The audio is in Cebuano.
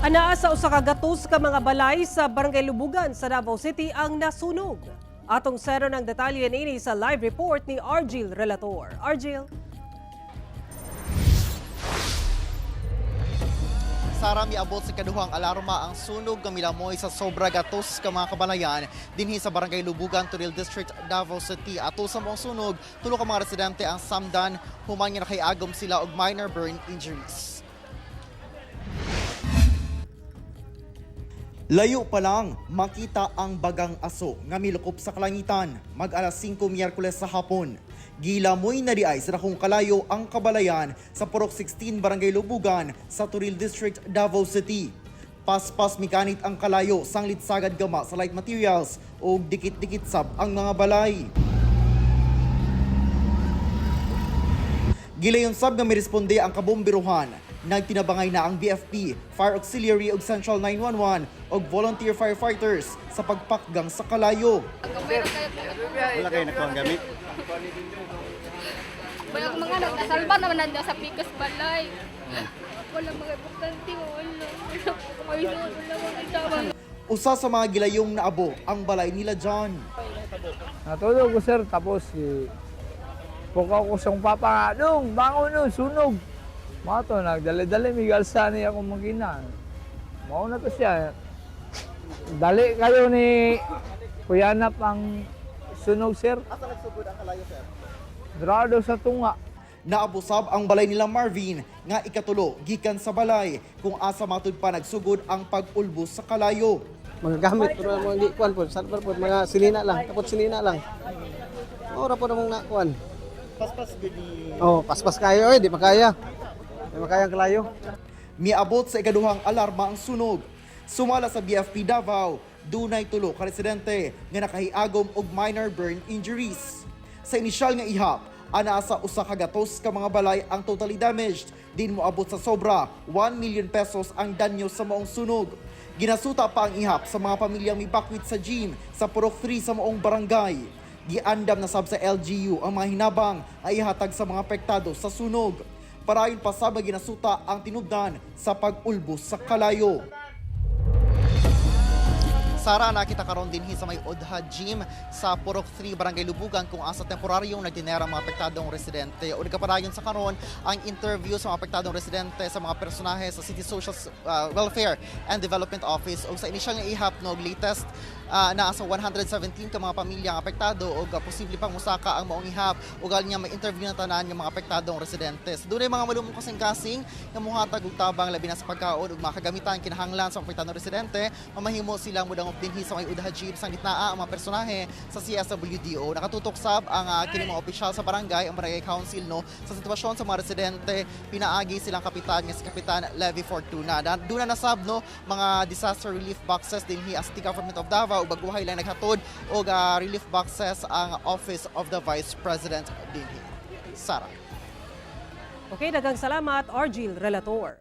Anaa sa 100 ka mga balay sa Barangay Lubugan sa Davao City ang nasunog. Atong sero ng detalye niini sa live report ni Argil Relator. Argil? Sara, miabot sa kaduhang alarma ang sunog nga milamoy sa sobra gatos ka mga kabalayan dinhi sa Barangay Lubugan, Toril District, Davao City. Ato sa maong sunog, tulo ka mga residente ang samdan human nga nakaiagom sila og minor burn injuries. Layo pa lang makita ang bagang aso nga milukop sa kalangitan mag alas 5 Miyerkules sa hapon. Gilamoy na diay sa dakong kalayo ang kabalayan sa Purok 16, Barangay Lubugan sa Toril District, Davao City. Paspas mikanit ang kalayo sanglit sagad gama sa light materials o dikit-dikit sab ang mga balay. Gilayon sab nga miresponde ang kabomberohan. Nagtinabangay na ang BFP, Fire Auxiliary ug Central 911 ug volunteer firefighters sa pagpakgang sa kalayo. Wala kayo nakuha ang gamit? Wala akong mga anak, nasalba naman nanda sa pikas balay. Wala mga importante, wala. Wala akong maisuot, wala akong isama. Usa sa mga gilayong naabo ang balay nila John. Natulog ko, sir, tapos si pukaw ko siyang papa nga, "Nung, bangon nun, sunog." Mga to, nagdali-dali, may galsa niya akong makina. Mao na to siya. Dali kayo ni Kuya Nap ang sunog, sir. Asa nagsugod ang kalayo, sir? Drado sa tunga. Naabusab ang balay nila Marvin nga ikatulo gikan sa balay kung asa matud pa nagsugod ang pag-ulbos sa kalayo. Mga gamit pero mga di kuan po, salbar po, mga silina lang, tapos silina lang. Ora po namong nakuan. Paspas gud ni Oh, paspas kayo eh, di makaya. Di makaya ang kalayo. Miabot sa ikaduhang alarma ang sunog. Sumala sa BFP Davao, dunay tulo ka residente nga nakahiagom og minor burn injuries. Sa inisyal nga ihap, anaa sa 100 ka mga balay ang totally damaged. Din moabot sa sobra 1 million pesos ang danyo sa maong sunog. Ginasuta pa ang ihap sa mga pamilyang mibakwit sa gym sa Purok 3 sa maong barangay. Giandam na sab sa LGU ang mga hinabang ay ihatag sa mga apektado sa sunog. Parayon pa sab nga ginasuta ang tinubdan sa pag-ulbos sa kalayo. Sara, nakita karon dinhi sa may Odha Gym sa Purok 3, Barangay Lubugan kung asa temporaryong nagdinera ang mga apektadong residente. O nagkapadayon sa karon ang interview sa mga apektadong residente sa mga personahe sa City Social Welfare and Development Office. O sa inisyal nga ihap no latest naa sa 117 ka mga pamilya ang apektado og posible pang musaka ang maong ihap ug niya may interview na tanan ng mga apektadong residente. So, dunay mga malumong kasing-kasing nga mohatag og tabang labi na sa pagkaon ug mga kagamitan kinahanglan sa mga apektadong residente, mamahimo silang modangop dinhi sa may Udha Gym sa gitnaa ang mga personahe sa CSWDO. Nakatutok sab ang kini mga opisyal sa barangay, ang barangay council no, sa sitwasyon sa mga residente, pinaagi silang kapitan nga si Kapitan Levy Fortuna. Duna na sab no mga disaster relief boxes dinhi ang City Government of Davao ug baguhay lang naghatod og relief boxes ang Office of the Vice President dinhi. Sara. Okay, daghang salamat, Argil Relator.